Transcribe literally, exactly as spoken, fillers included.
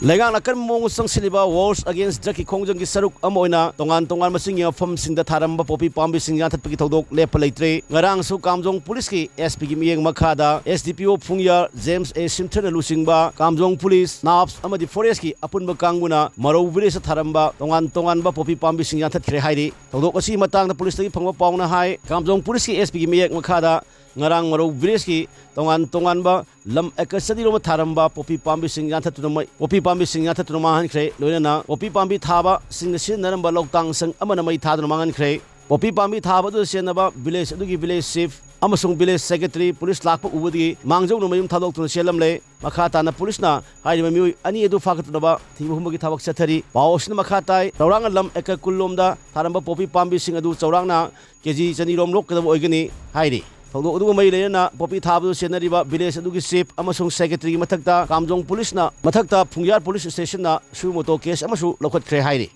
ꯂꯩꯉꯥꯛꯅ ꯑꯀꯟꯕ ꯃꯑꯣꯡꯗ ꯆꯪꯁꯤꯜꯂꯤꯕ Wars Against Drugꯀꯤ ꯈꯣꯡꯖꯪꯒꯤ ꯁꯔꯨꯛ ꯑꯃ ꯑꯣꯏꯅ ꯇꯣꯉꯥꯟ ꯇꯣꯉꯥꯟꯕ ꯆꯤꯡꯒꯤ ꯃꯐꯝꯁꯤꯡꯗ ꯊꯥꯔꯝꯕ ꯄꯣꯄꯤ ꯄꯥꯝꯕꯤꯁꯤꯡ ꯌꯥꯟꯊꯠꯄꯒꯤ ꯊꯧꯗꯣꯛ ꯂꯦꯞꯄ ꯂꯩꯇ꯭ꯔꯦ꯫ ꯉꯔꯥꯡꯁꯨ ꯀꯥꯝꯖꯣꯡ ꯄꯨꯂꯤꯁꯀꯤ ꯑꯦꯁ ꯄꯤꯒꯤ ꯃꯤꯠꯌꯦꯡ ꯃꯈꯥꯗ ꯑꯦꯁ ꯗꯤ ꯄꯤ ꯑꯣ ꯐꯨꯡꯌꯥꯔ ꯖꯦꯝꯁ ꯑꯦ ꯁꯤꯝꯊꯔꯅ ꯂꯨꯆꯤꯡꯕ ꯀꯥꯝꯖꯣꯡ ꯄꯨꯂꯤꯁ, ꯅꯥꯞꯁ ꯑꯃꯗꯤ ꯐꯣꯔꯦꯁꯀꯤ ꯑꯄꯨꯟꯕ ꯀꯥꯡꯕꯨꯅ ꯃꯔꯧ ꯚꯤꯂꯦꯖꯇ ꯊꯥꯔꯝꯕ ꯇꯣꯉꯥꯟ ꯇꯣꯉꯥꯟꯕ ꯄꯣꯄꯤ ꯄꯥꯝꯕꯤꯁꯤꯡ ꯌꯥꯟꯊꯠꯈ꯭ꯔꯦ ꯍꯥꯏꯔꯤ꯫ ꯊꯧꯗꯣꯛ ꯑꯁꯤꯒꯤ ꯃꯇꯥꯡꯗ ꯄꯨꯂꯤꯁꯇꯒꯤ ꯐꯪꯕ ꯄꯥꯎꯅ ꯍꯥꯏ, ꯀꯥꯝꯖꯣꯡ ꯄꯨꯂꯤꯁꯀꯤ ꯑꯦꯁ ꯄꯤꯒꯤ ꯃꯤꯠꯌꯦꯡ ꯃꯈꯥꯗ ꯉꯔꯥꯡ ꯃꯔꯧ ꯚꯤꯂꯦꯖꯀꯤ ꯇꯣꯉꯥꯟ ꯇꯣꯉꯥꯟꯕ ꯂꯝ ꯑꯦꯀꯔ ꯆꯅꯤꯔꯣꯝ ꯊꯥꯔꯝꯕ ꯄꯣꯄꯤ ꯄꯥꯝꯕꯤꯁꯤꯡ ꯌꯥꯟꯊꯠꯇꯨꯅ ꯃꯩ, ꯄꯣꯄꯤ ꯄꯥꯝꯕꯤꯁꯤꯡ ꯌꯥꯟꯊꯠꯇꯨꯅ ꯃꯥꯡꯍꯟꯈ꯭ꯔꯦ꯫ ꯂꯣꯏꯅꯅ ꯄꯣꯄꯤ ꯄꯥꯝꯕꯤ ꯊꯥꯕꯁꯤꯡꯅ ꯁꯤꯖꯤꯟꯅꯔꯝꯕ ꯂꯧꯇꯥꯡ ꯁꯪ ꯑꯃꯅ ꯃꯩ ꯊꯥꯗꯨꯅ ꯃꯥꯡꯍꯟꯈ꯭ꯔꯦ꯫ ꯄꯣꯄꯤ ꯄꯥꯝꯕꯤ ꯊꯥꯕ ꯑꯗꯨꯗ ꯆꯦꯟꯅꯕ ꯚꯤꯂꯦꯖ ꯑꯗꯨꯒꯤ ꯚꯤꯂꯦꯖ ꯆꯤꯐ ꯑꯃꯁꯨꯡ ꯚꯤꯂꯦꯖ ꯁꯦꯀ꯭ꯔꯦꯇꯔꯤ ꯄꯨꯂꯤꯁ ꯂꯥꯛꯄ ꯎꯕꯗꯒꯤ ꯃꯥꯡꯖꯧꯅꯅ ꯃꯌꯨꯝ ꯊꯥꯗꯣꯛꯇꯨꯅ ꯆꯦꯜꯂꯝꯂꯦ꯫ ꯃꯈꯥ ꯇꯥꯅ ꯄꯨꯂꯤꯁꯅ ꯍꯥꯏꯔꯤꯕ ꯃꯤꯑꯣꯏ ꯑꯅꯤ ꯑꯗꯨ ꯐꯥꯒꯠꯇꯅꯕ ꯊꯤꯕ ꯍꯨꯝꯕꯒꯤ ꯊꯕꯛ ꯆꯠꯊꯔꯤ꯫ ꯄꯥꯎ ꯑꯁꯤꯅ ꯃꯈꯥ ꯇꯥꯏ, ꯆꯥꯎꯔꯥꯛꯅ ꯂꯝ ꯑꯦꯀꯔ ꯀꯨꯟ ꯂꯣꯝꯗ ꯊꯥꯔꯝꯕ ꯄꯣꯄꯤ ꯄꯥꯝꯕꯤꯁꯤꯡ ꯑꯗꯨ ꯆꯥꯎꯔꯥꯛꯅ ꯀꯦꯖꯤ ꯆꯅꯤꯔꯣꯝ ꯂꯣꯛꯀꯗꯕ ꯑꯣꯏꯒꯅꯤ ꯍꯥꯏꯔꯤ꯫ ꯊꯧꯗꯣꯛ ꯑꯗꯨꯒ ꯃꯔꯤ ꯂꯩꯅꯅ ꯄꯣꯄꯤ ꯊꯥꯕꯗꯨ ꯆꯦꯟꯅꯔꯤꯕ ꯚꯤꯂꯦꯖ ꯑꯗꯨꯒꯤ ꯆꯤꯐ ꯑꯃꯁꯨꯡ ꯁꯦꯀ꯭ꯔꯦꯇꯔꯤꯒꯤ ꯃꯊꯛꯇ ꯀꯥꯝꯖꯣꯡ ꯄꯨꯂꯤꯁꯅ, ꯃꯊꯛꯇ ꯐꯨꯡꯌꯥꯔ ꯄꯨꯂꯤꯁ ꯁ꯭ꯇꯦꯁꯟꯅ ꯁꯨ ꯃꯣꯇꯣ ꯀꯦꯁ ꯑꯃꯁꯨ ꯂꯧꯈꯠꯈ꯭ꯔꯦ ꯍꯥꯏꯔꯤ꯫